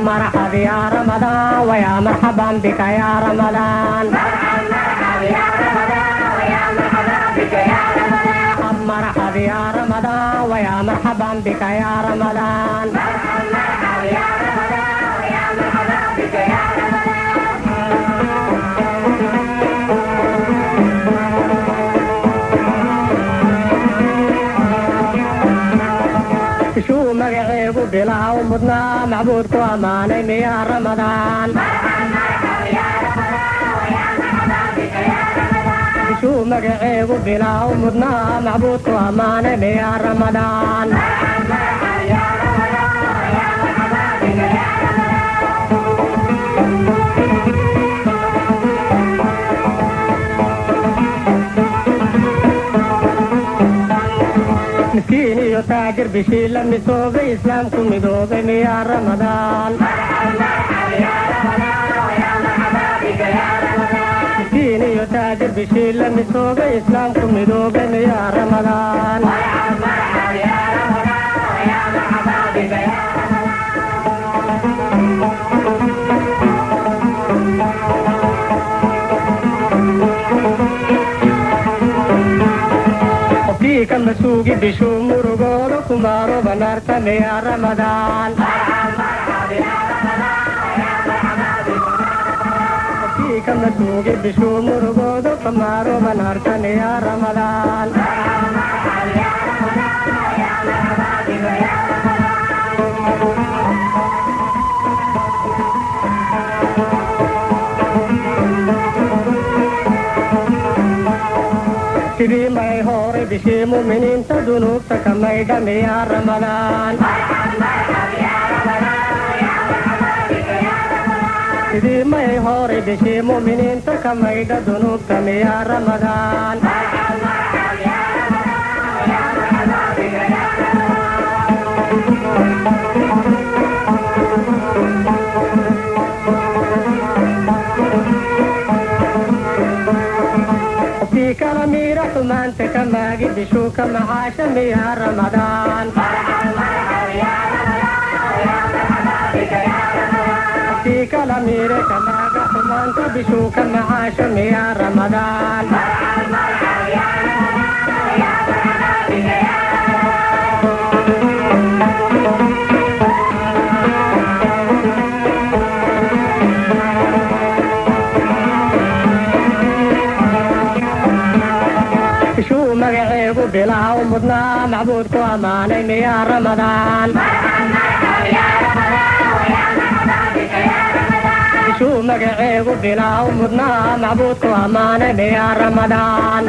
مرحب يا رمضان ويا مرحبا بك يا رمضان. مرحب يا رمضان ويا مرحبا بك يا رمضان. مرحب يا رمضان ويا مرحبا بك يا رمضان. مرحب يا رمضان ويا مرحبا بك يا رمضان. شو magaceegu bilaw mudnaa macbuudku ammaanay miyaa Ramadaan. Shuu magaceegu bilaw mudnaa macbuudku ammaanay miyaa Ramadaan. Miskiin iyo taajir bishii la misoobay islaamku midoobay miyaa Ramadaan. Miskiin iyo taajir bishii la misoobay islaamku midoobay miyaa Ramadaan. Qofkii ka masuugi bishuu murugooda kumaaro banaarta miyaa Ramadaan. Qofkii ka masuugi bishuu murugooda kumaaro banaarta miyaa Ramadaan. Sidii may hore bishii muminiinta dunuubta ka maydha miyaa Ramadaan. Sidii may hore bishii muminiinta ka maydha dunuubta miyaa Ramadaan. Qofkii kala miira xumaanta ka maagi bishuu ka macaasha miyaa Ramadaan. Qofkii kala miira ka maaga xumaanta bishuu ka macaasha miyaa Ramadaan. Bishuu magaceegu bilaw mudnaa macbuudku ammaanay miyaa Ramadaan. Bishuu magaceegu bilaw mudnaa macbuudku ammaanay miyaa Ramadaan.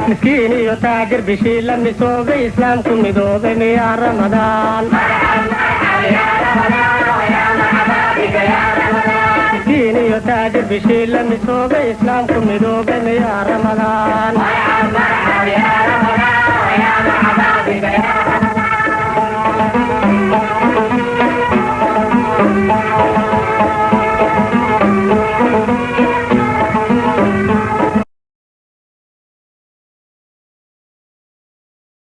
Miskiin iyo taajir bishii la misoobay islaamku midoobay miyaa Ramadaan. Miskiin iyo taajir bishii la misoobay islaamku midoobay miyaa Ramadaan.